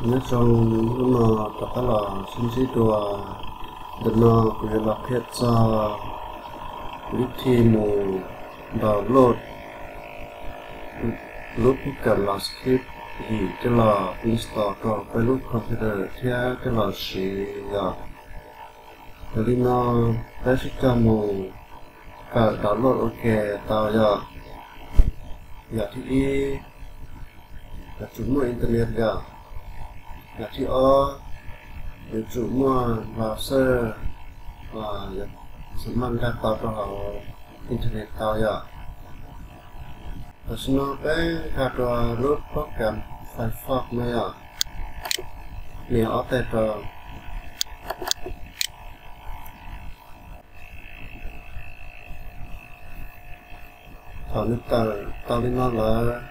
Nyob zoo, hnub no rov qab los sib ntsib dua. Ntawm no kuv yuav los qhia txog vib thi mus download lub program los script yim coj los install rau peb lub computer thiab coj los siv yom. Yog li no, peb sib cog mus kawm download ua ke tau yom. Yam thib ib, yuav tsum muaj internet yom. Yam thib ob, yuav tsum muaj browser uas yog xam maj nkag tau rau hauv internet tau yom. Tam sim no peb nkag rau lub program Firefox no yom. Nias ob teg rau. Thaum nws tawm tau li no lawm,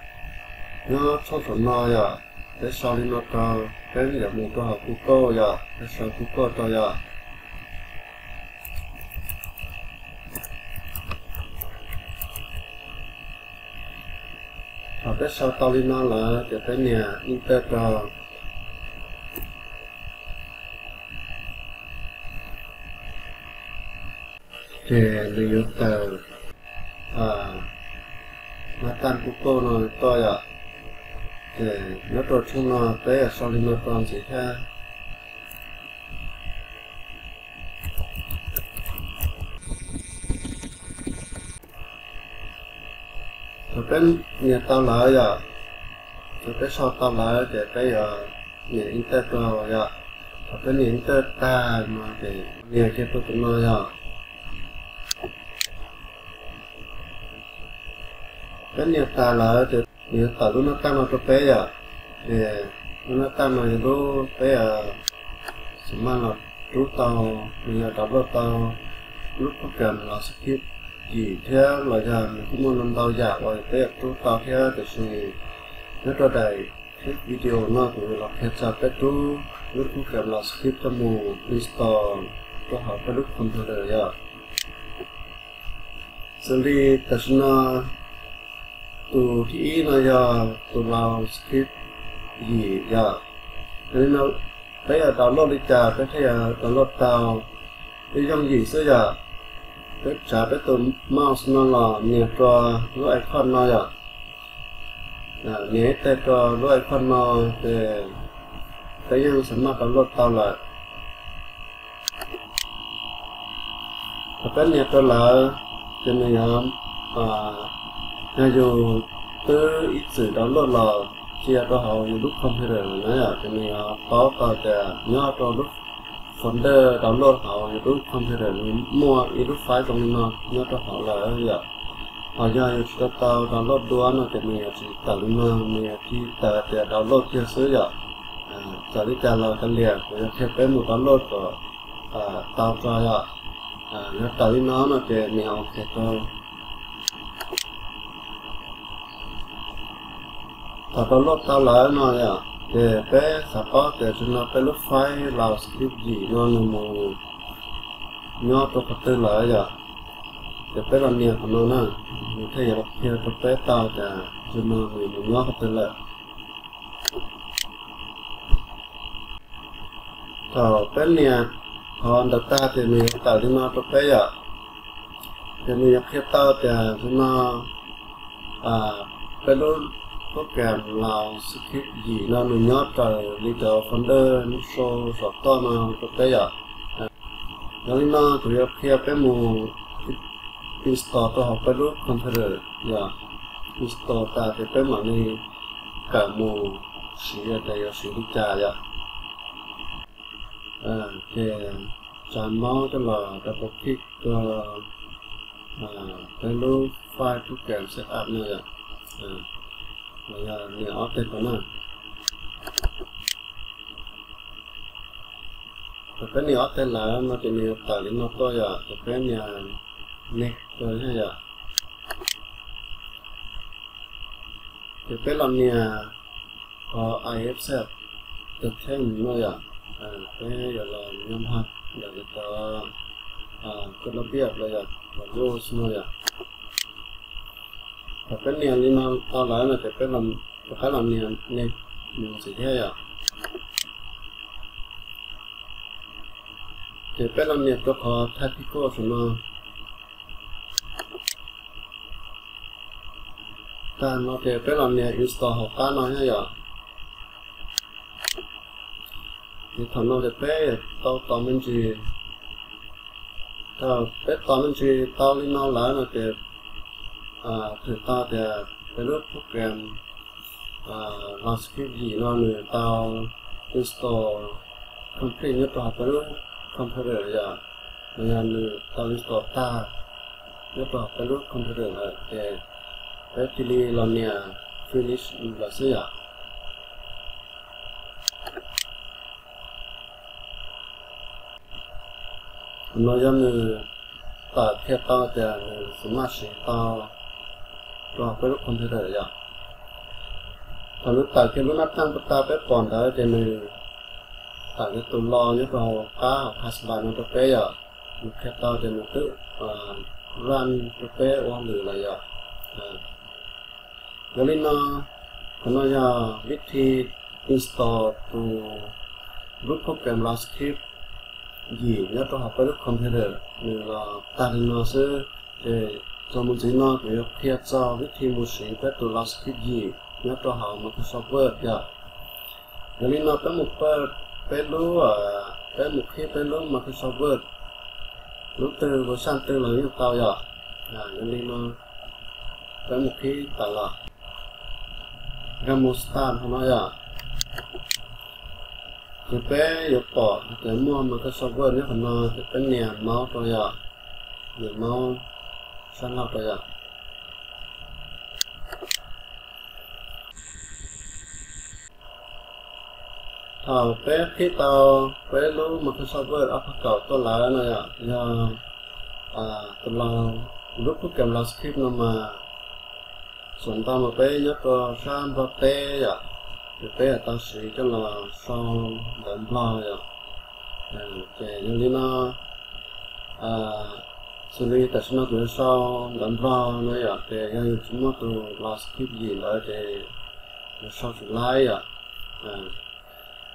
nyob tshooj saum no yom, peb sau li no rau, peb yuav mus rau hauv Google yom, peb sau Google rau yom. Thaum peb sau tau li no lawm ces peb nias enter rau. Ces nws yuav tawm nab taj Google no tuaj yom. Ces nyob rau tshooj no peb yuav sau li no rau ntxiv thiab. Thaum peb nias tau lawm yom, thaum peb sau tau lawm ces peb yuav nias enter rau yom. Thaum peb nias enter tag no ces nias kiag rau tus no yom. Peb nias tas lawm ces nws yuav tawm lub nab taj no rau peb yom. Ces lub nab taj no yog lub peb xam maj los rub tau, nws yog download tau lub program los script yim thiab los yog nws kuj muaj ntau yam uas peb yuav rub tau thiab, tiam sis nyob rau daim clip video no kuv yuav los qhia txog peb rub lub program los script coj mus install rau hauv peb lub computer yom. Xws li tam sim no tus thib ib no yog tus los script yim yom. Yog li no peb yuav download li cas peb thiaj yuav download tau. Peb yooj yim xwb yom. Peb tsav peb tus mouse no los nias rau lub icon no yom. Nias ib teg rau lub icon no ces peb yeej xam maj download tau lawm. Thaum peb nias rau lawm ces nws yuav, yog yus twb ib txwm download los cia rau hauv yus lub computer lawm na yom, ces nws yuav paub tau tias nyob rau lub folder download hauv yus lub computer nws muaj ib lub file zoo li no nyob rau hauv lawm yom. Ho yog yus tsis tau tau download dua no ces nws yuav tsis tawm li no, nws yuav tib tawm tias download kiag xwb yom. Txawm li cas los kav liam, kuv yuav qhia peb mus download kom tau tso yom. Yog tawm li no no ces nws ok tau. Thaum download tau lawm no yom, ces peb xav paub tias tam sim no peb lub file los script yim no nws mus nyob rau qhov twg lawm yom. Ces peb los nias qhov no na, nws thiaj yuav los qhia rau peb tau tias tam sim no nws mus nyob qhov twg lawm. Thaum peb nias qhov ntawd tag ces nws yuav tawm li no rau peb yom. Ces nws yuav qhia tau tias tam sim no peb lub program los script yim no nws nyob raws li cov folder sau saum toj no rau peb yom. Yog li no kuv yuav qhia peb mus install rau hauv peb lub computer yom. Install tas ces peb mam li kawm mus siv tias yuav siv li cas yom. Ces tsa mouse coj los double click rau peb lub file program setup no yom. Los yog nias ob teg rau na. Thaum peb nias ob teg lawm no ces nws yuav tawm li no tuaj yom, ces peb nias next rau yom. Ces peb los nias qhov I accept the terms no yom. Peb yuav los nyob hauv ntawm cov koj los npiaj los yom, los rules no yom. Thaum peb nias li no tau lawm no ces peb rov qab los nias next mus ntxiv thiab yom. Ces peb los nias rau qhov Typical saum no. Tag no ces peb los nias install hauv qab no thiab yom. Ces thaum no ces peb tau tos me ntsis. Thaum peb tos me ntsis tau li no lawm no ces thwm tau tias peb lub program JavaScript yim no nws tau install complete nyob rau hauv peb lub computer yom. Los yog nws tau install tag nyob rau hauv peb lub computer lawm ces peb cia li los nias finish lawm xwb yom. Qhov no yog nws tawm qhia tau tias nws smart siv tau rau peb lub computer yom. Thaum nws tawm kiag lub nab thaj puag ta peb pom ntawd ces nws tawm kiag tus lo nyob rau hauv qab hauv taskbar no rau peb yom. Nws qhia tau tias nws twb run rau peb ua hauj lwm lawm yom. Yog li no, qhov no yog vib thi install tus lub program JavaScript yim nyob rau hauv peb lub computer nws los tag li no xwb. Ces txuas mus ntxiv no kuv yuav qhia txog vib thi mus siv peb tus JavaScript yim nyob rau hauv Microsoft Word yom. Yog li no peb mus pab peb lub, peb mus qhib peb lub Microsoft Word, lub twg version twg los yeej tau yom. Yog li no peb mus qhib tawm los, nkag mus start hauv no yom. Ces peb yuav pom hais tias muaj Microsoft Word nyob qhov no ces peb nias mouse rau yom, nias mouse sab laug rau yom. Thaum peb qhib tau peb lub Microsoft Word ob phav kaum tuaj lawm no yom, yog tus los lub program JavaScript no mas xam ntau mas peb nyob rau sab Nplog teb yom, ces peb yuav tau siv coj los sau ntawv Nplog yom. Ces yog li no, xws li tam sim no kuv yuav sau ntawv Nplog no yom, ces yog yus tsis muaj tus JavaScript yim ntawd ces yuav sau tsis laib yom.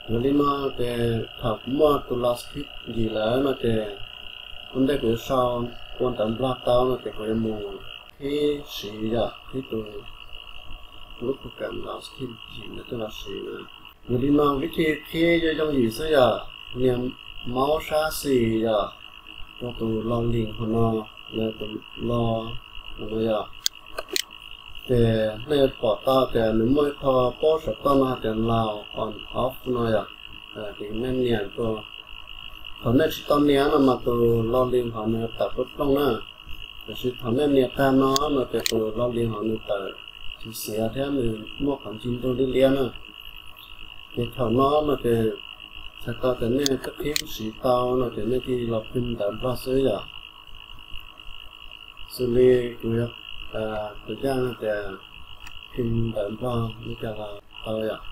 Yog li no ces thaum kuv muaj tus JavaScript yim lawm no ces ua ntej kuv yuav sau ua ntawv Nplog tau no ces kuv yuav mus qhib siv yom, qhib tus lub program JavaScript yim ntawd coj los siv na. Yog li no vib thi qhib yooj yooj yim xwb yom, nias mouse sab xis yom, rau tus lo link hauv no, tus lo no yom. Ces nej yuav pom tau tias nws muaj ib qho paub saum toj no hais tias laug on off no yom. Ces nej nias rau, thaum nej tsis tau nias no mas tus lo link hauv nws tawm plooj plooj na. Tiam sis thaum nej nias tag no no ces tus lo link hauv nws tawm xiav xiav thiab nws muaj qhov ncig ntuj liab liab na. Ces thaum no no ces txhais tau tias nej twb qhib siv tau no ces nej cia li los phim ntawv Nplog xwb yom. Xws li kuv yuav tus yaj tias phim ntawv Nplog li cas los tau yom.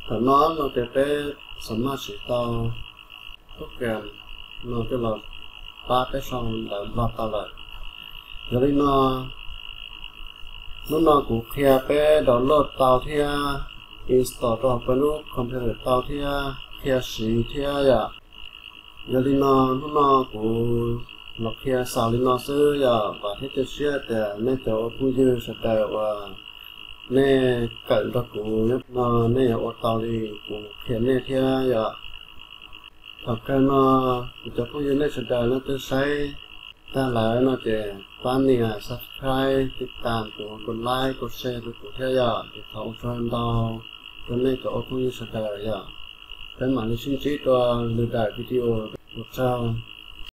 Thaum no no ces peb xam maj siv tau program no coj los pab peb sau ntawv Nplog tau lawm. Yog li no, hnub no kuv qhia peb download tau thiab install rau peb lub computer tau thiab qhia siv thiab yom. Yog li no hnub no kuv los qhia xaus li no xwb yom. Vam thiab cia siab tias nej cov ua phooj ywg sawv daws uas nej kawm nrog kuv no nej yuav ua tau li kuv qhia nej thiab yom. Thaum kawg no kuv cov phooj ywg nej sawv daws leej twg saib tag lawm no ces pab nias subscribe, tib tas kuv, kuv like, kuv share rau kuv thiab yom. Ces thov ua tsaug ntau rau nej cov ua phooj ywg sawv daws yom. Peb mam li sib ntsib rau lwm daim video, ua tsaug.